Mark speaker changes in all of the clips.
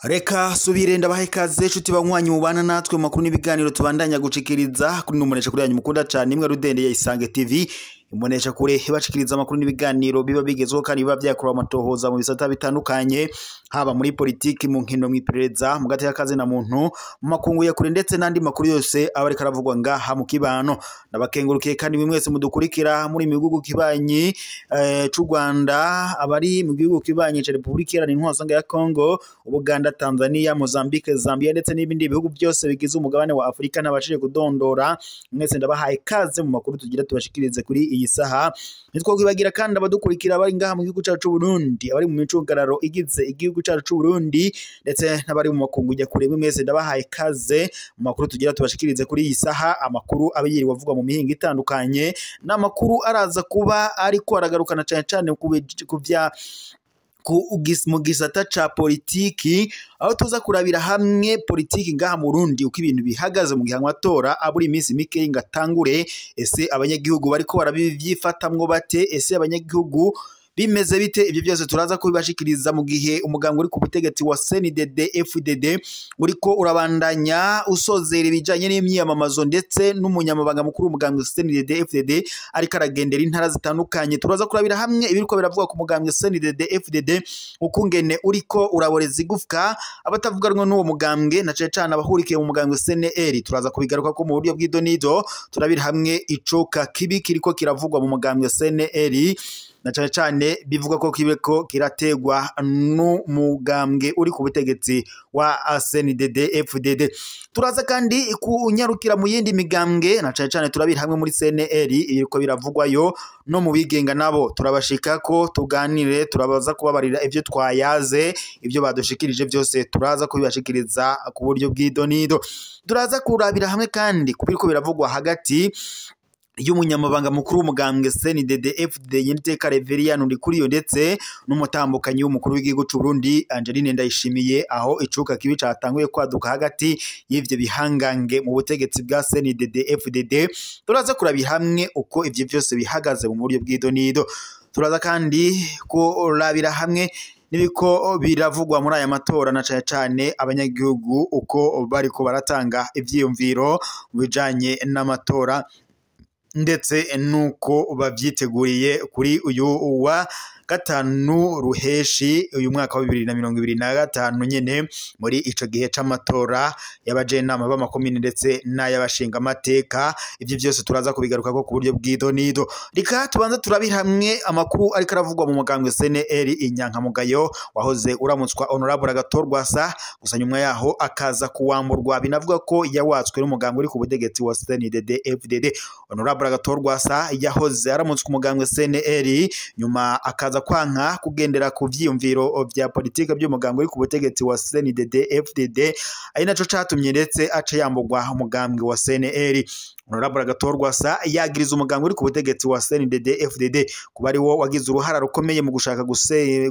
Speaker 1: Reka subire ndabaha ikaze nshuti banywanyi mubana natwe mu makuru n'ibiganiro tubandanya gucikiriza kuri numunesha kuri yanyu mukunda cyane imwe rudende ya Isange TV imbonesha kure ibashikiriza amakuru n'ibiganiro biba bigezweho kandi biba vyakorewe amatohoza mu bisata bitandukanye, haba muri politiki, mu nkino, mw'iperereza, mu gateka kazi na muntu, mu makungu ya kure ndetse n'andi makuru yose aba ariko aravugwa ngaha mu kibano. Ndabakengurukiye kandi mwe mwese mudukurikira muri mihugu kibanyi c'u Rwanda, abari mu gihugu kibanyi ca Republika Iharanira Intwaro ya Congo, Uganda, Tanzania, Mozambique, Zambia ndetse n'ibindi bihugu byose bigize umugabane wa Afrika ntabashije kudondora. Mwese ndabahaye ikaze mu makuru tugira tubashikirize kuri iyi saha. Ntitwokwibagira kandi abadukurikira bari ngaha mu gihugu cacu c'u Burundi, abari mu micugararo igize igihugu cacu c'u Burundi ndetse n'abari mu makungu ya kure, mwese ndabahaye ikaze mu makuru tugira tubashikirize kuri iyi saha. Amakuru aba yiriwe avugwa mu mihingo itandukanye n'amakuru araza kuba ariko aragarukana cane cane ku vya mu gisata ca politiki, aho tuza kurabira hamwe politiki ngaha mu Burundi uko ibintu bihagaze mu gihe amatora aburi iminsi mike ngatangure. Ese abanyagihugu bariko barabivyifatamwo bate? Ese abanyagihugu bimeze bite? Ibyo byose turaza kubibashikiriza mu gihe umugambwe uri ku butegetsi wa CNDD FDD uriko urabandanya usozera ibijanye n'imyiyamamazo, ndetse n'umunyamabanga mukuru w'umugambwe CNDD FDD ariko aragendera intara zitandukanye. Turaza kurabira hamwe ibiriko biravugwa ku mugambwe CNDD FDD, ukungene uriko uraboreza igufwa abatavuga rumwe n'uwo mugambwe na cane cane abahurikiye mu mugambwe CNL. Turaza kubigaruka ko mu buryo bw'idonido, turabira hamwe icoka kibi kiriko kiravugwa mu mugambwe CNL na cane cane bivuga ko kibeko kirategwa n'umugambwe uri ku butegetsi wa CNDD FDD. Turaza kandi kunyarukira mu yindi migambwe na cane cane turabira hamwe muri CNL ibiriko biravugwayo no mu bigenga nabo turabashika ko tuganire, turabaza kubabarira ivyo twayaze, ivyo badushikirije byose turaza kubibashikiriza ku buryo bw'idonido. Turaza kurabira hamwe kandi kubiriko biravugwa hagati y'umunyamabanga mukuru w'umugambwe CNDD FDD Nyir'iteka Reverien Ndikuriyo ndetse n'umutambukanyi w'umukuru w'igihugu c'u Burundi Angeline Ndayishimiye, aho icuka kibi catanguye kwaduka hagati y'ivyo bihangange mu butegetsi bwa CNDD FDD. Turaza kurabira hamwe uko ivyo vyose bihagaze mu buryo bw'idonido. Turaza kandi kurabira hamwe nibiko biravugwa muri aya matora na cane cane abanyagihugu uko bariko baratanga ivyiyumviro mu bijanye n'amatora ndetse nuko bavyiteguriye kuri uyu wa gatanu ruheshi uyu mwaka wa 2025 nyene, muri ico gihe c'amatora y'abajenama b'amakomine ndetse n'ay'abashinga amateka. Ivyo vyose turaza kubigaruka ko ku buryo bw'idonido. Reka tubanze turabira hamwe amakuru ariko aravugwa mu mugambwe CNL inyankamugayo wahoze uramutswa Honorable Agathon Rwasa, gusa nyuma yaho akaza kuwamburwa, binavuga ko yawatswe n'umugambwe uri ku butegetsi wa CNDD FDD. Honorable Agathon Rwasa yahoze aramutswa umugambwe CNL, nyuma akaza kwanka kugendera ku vyiyumviro vya politike by'umugambwe uri ku butegetsi wa CNDD FDD, ari naco catumye ndetse aca yamburwa umugambwe wa CNL. Honorable Agathon Rwasa yagiriza umugambwe uri ku butegetsi wa CNDD FDD kuba ari wo wagize uruhara rukomeye mu gushaka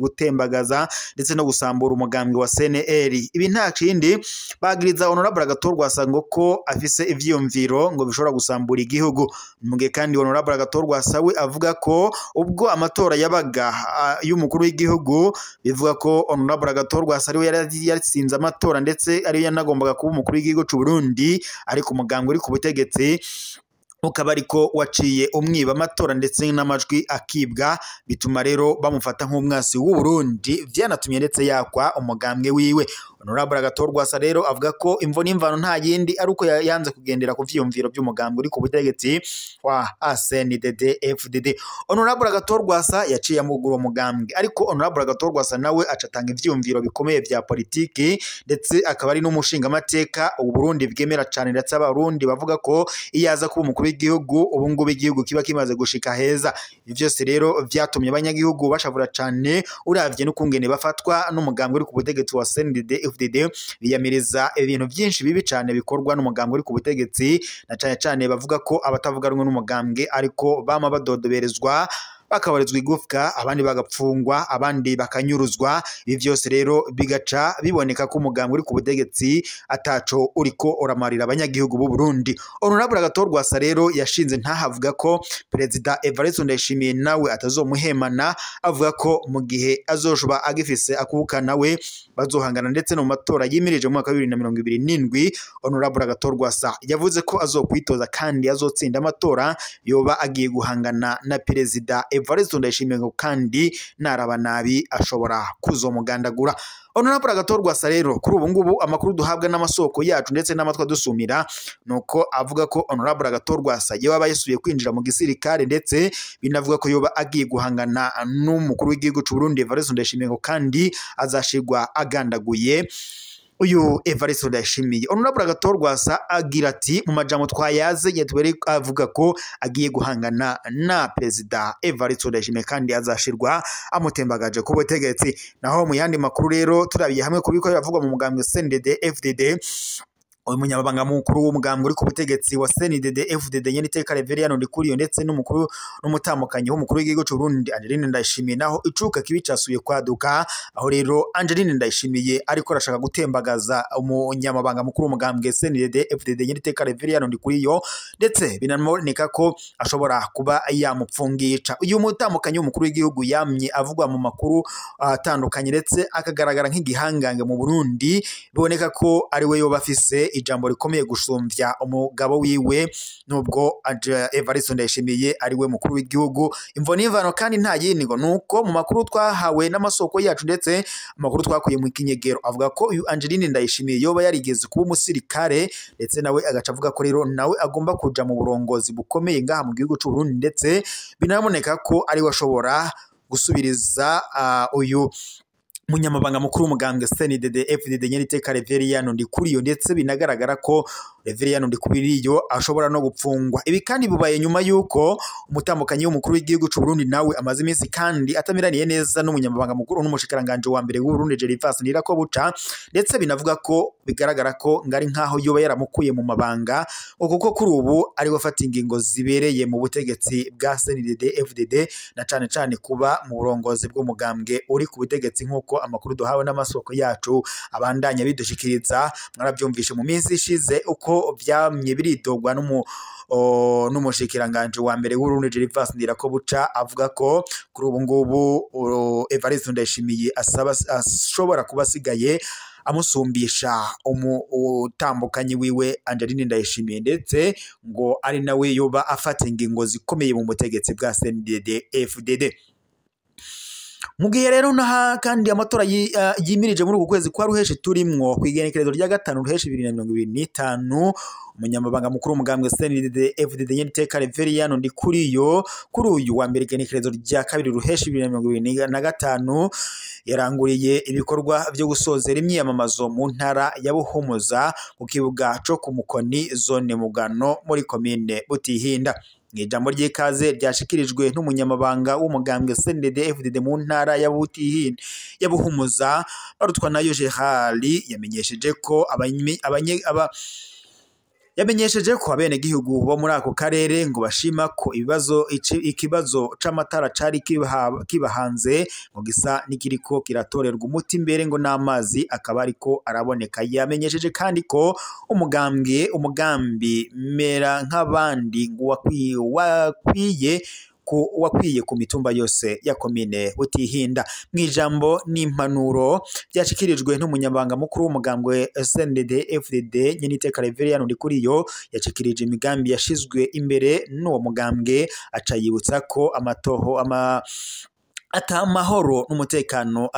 Speaker 1: gutembagaza ndetse no gusambura umugambwe wa CNL. Ibi nta kindi bagiriza Honorable Agathon Rwasa ngo ko afise ivyiyumviro ngo bishobora gusambura igihugu. Mu gihe kandi Honorable Agathon Rwasa we avuga ko ubwo amatora yabaga y'umukuru w'igihugu, bivuga ko Honorable Agathon Rwasa ariwe yatsinze amatora ndetse ariwe yanagombaga kuba umukuru w'igihugu c'u Burundi, ariko umugambwe uri ku butegetsi ukaba ariko waciye umwiba amatora ndetse n'amajwi akibwa, bituma rero bamufata nk'umwasi w'u Burundi, vyanatumye ndetse yakwa umugambwe wiwe. Honorable Agathon Rwasa rero avuga ko imvo n'imvano nta yindi ari uko yanze kugendera ku vyiyumviro by'umugambwe uri ku butegetsi wa CNDD FDD. Honorable Agathon Rwasa yaciye amugura umugambwe, ariko Honorable Agathon Rwasa nawe acatanga ivyiyumviro bikomeye vya politiki, ndetse akaba ari n'umushingamateka u Burundi bwemera cane, ndetse abarundi bavuga ko iyo aza kuba umukuru w'igihugu ubu ngubu igihugu kiba kimaze gushika heza. Ivyo vyose rero vyatumye abanyagihugu bashavura cane uravye n'ukungene bafatwa n'umugambwe uri ku butegetsi wa CNDD FDD, biyamiriza ibintu byinshi bibi cane bikorwa n'umugambwe uri ku butegetsi, na cane cane bavuga ko abatavuga rumwe n'umugambwe ariko bama badodoberezwa bakabarizwa igufwa, abandi bagapfungwa, abandi bakanyuruzwa. Ibi vyose rero bigaca biboneka ko umugambwe uri ku butegetsi ataco uriko uramarira abanyagihugu b'u Burundi. Honorable Agathon Rwasa rero yashinze ntahavuga ko Perezida Evariste Ndayishimiye nawe atazomuhemana, avuga ko mu gihe azoshobora agifise akuka nawe bazohangana ndetse no mu matora yimirije mu mwaka wa 2027. Honorable Agathon Rwasa yavuze ko azokwitoza kandi azotsinda amatora yoba agiye guhangana na Perezida Evariste Ndayishimiye, ngo kandi naraba nabi ashobora kuzomugandagura. Honorable Agathon Rwasa rero kuri ubu ngubu amakuru duhabwa n'amasoko yacu ndetse n'amatwi adusumira nuko avuga ko Honorable Agathon Rwasa yoba yasubiye kwinjira mu gisirikare, ndetse binavuga ko yoba agiye guhangana n'umukuru w'igihugu c'u Burundi Evariste Ndayishimiye, ngo kandi azashirwa agandaguye uyu Evariste Ndayishimiye. Honorable Agathon Rwasa agira ati mu majambo twayaze yatubere avuga ko agiye guhangana na Perezida Evariste Ndayishimiye kandi azashirwa amutembagaje ku butegetsi. Naho mu yandi makuru rero turabiye hamwe kubiko biravugwa mu mugambwe CNDD FDD, uyu munyamabanga mukuru w'umugambwe uri ku butegetsi wa CNDD FDD Nyeniteka Reverien Ndikuriyo ndetse n'umukuru n'umutamukanyi w'umukuru w'igihugu c'u Burundi Angeline Ndayishimiye, naho icuka kibi casuye kwaduka, aho rero Angeline Ndayishimiye ariko arashaka gutembagaza umunyamabanga mukuru w'umugambwe CNDD FDD Nyeniteka Reverien Ndikuriyo, ndetse binaboneka ko ashobora kuba yamupfungisha. Uyu mutamukanyi w'umukuru w'igihugu yamye avugwa mu makuru atandukanye ndetse akagaragara nk'igihangange mu Burundi, biboneka ko ari we yoba afise ijambo rikomeye gusumvya umugabo wiwe, nubwo Evariste Ndayishimiye ari we mukuru w'igihugu. Imvo n'imvano kandi nta yindi ngo nuko mu makuru twahawe n'amasoko yacu ndetse amakuru twakuye mu kinyegero avuga ko uyu Angeline Ndayishimiye yoba yarigeze kuba umusirikare, ndetse nawe agaca avuga ko rero nawe agomba kuja mu burongozi bukomeye ngaha mu gihugu c'u Burundi, ndetse binaboneka ko ari we ashobora gusubiriza uyu munyamabanga mukuru w'umugambwe CNDD FDD Nyeniteka Reverien Ndikuriyo, ndetse binagaragara ko Reverien Ndikuriyo ashobora no gupfungwa. Ibi kandi bibaye nyuma yuko umutambukanyi w'umukuru w'igihugu c'u Burundi nawe amaze iminsi kandi atamiraniye neza n'umunyamabanga mukuru n'umushikiranganje wa mbere w'u Burundi Gervais Ndirakobuca, ndetse binavuga ko bigaragara ko ngari nkaho yoba yaramukuye mu mabanga, kuko kuri ubu ari we afata ingingo zibereye mu butegetsi bwa CNDD FDD na cane cane kuba mu burongozi bw'umugambwe uri ku butegetsi, nkuko amakuru duhawe n'amasoko yacu abandanya bidushikiriza. Mwaravyumvishe mu minsi ishize uko vyamye biridogwa n'umushikiranganje wa mbere w'Uburundi Gervais Ndirakobuca, avuga ko kuri ubu ngubu Evariste Ndayishimiye ashobora kuba asigaye amusumbisha umutambukanyi wiwe Angeline Ndayishimiye, ndetse ngo ari nawe yoba afata ingingo zikomeye mu butegetsi bwa CNDD FDD. Mu gihe rero naha kandi amatora yimirije muri uku kwezi kwa ruheshi turimwo kw'igenekerezo rya 5 ruheshi 2025, umunyamabanga mukuru w'umugambwe CNDD FDD Nyeniteka Reverien Ndikuriyo kuri uyu wa mbere igenekerezo rya 2 ruheshi 2025 yaranguriye ibikorwa byo gusozera imyiyamamazo mu ntara ya Buhumuza ku kibuga co ku Mukoni zone Mugano muri komine Butihinda. Ijambo ry'ikaze ryashikirijwe n'umunyamabanga w'umugambwe CNDD FDD mu ntara ya Butihinda ya Buhumuza Barutwanayo Gerard, yamenyesheje ko yamenyesheje ko abenegihugu bo muri ako karere ngo bashima ko ikibazo c'amatara cari kibahanze ngo gisa n'ikiriko kiratorerwa umuti imbere, ngo n'amazi akaba ariko araboneka. Yamenyesheje kandi ko umugambi mera nk'abandi ngo wakwiye ku mitumba yose ya komine Butihinda. Mu ijambo n'impanuro byashikirijwe n'umunyamabanga mukuru w'umugambwe CNDD FDD Nyeniteka Reverien Ndikuriyo, yashikirije imigambi yashizwe imbere n'uwo mugambwe, aca yibutsa ko atamahoro n'umutekano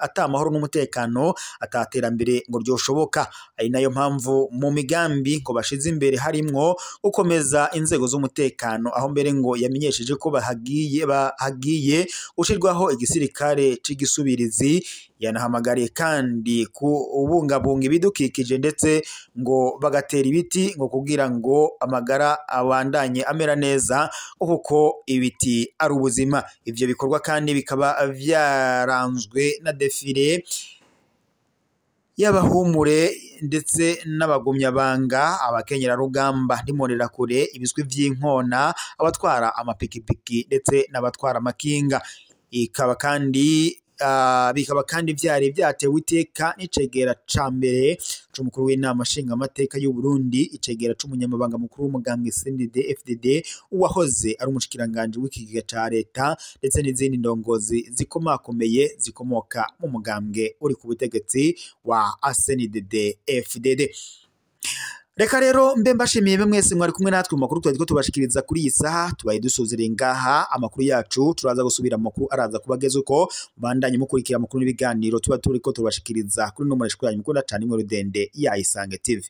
Speaker 1: atamahoro n'umutekano ataterambere ngo ryoshoboka. Ari nayo mpamvu mu migambi ngo bashize imbere harimwo gukomeza inzego z'umutekano, aho mbere ngo yamenyesheje ko bahagiye gushirwaho igisirikare c'igisubirizi. Yanahamagariye kandi kubungabunga ibidukikije ndetse ngo bagatera ibiti ngo kugira ngo amagara abandanye amera neza, kuko ibiti ari ubuzima. Ivyo bikorwa kandi bikaba vyaranzwe na defile y'abahumure ndetse n'abagumyabanga, abakenyerarugamba n'imbonerakure, ibiswi vy'inkona, abatwara amapikipiki ndetse n'abatwara amakinga. Ikaba kandi bikaba kandi vyari vyatewe iteka n'icegera ca mbere c'umukuru w'inama nshingamateka y'u Burundi, icegera c'umunyamabanga mukuru w'umugambwe CNDD FDD, uwahoze ari umushikiranganji w'ikigega ca leta, ndetse n'izindi ndongozi zikomakomeye zikomoka mu mugambwe uri ku butegetsi wa CNDD FDD. Reka rero mbe mbashimiye mwese mwari kumwe natwe mu makuru twari tubashikiriza kuri iyi saha. Tubaye dusuzire ngaha amakuru yacu, turaza gusubira mu makuru araza kubageza uko bandanye mukurikira amakuru n'ibiganiro tuba turiko tubashikiriza kuri no mureshwa yanyu mukunda cyane imwe rudende ya Isange TV.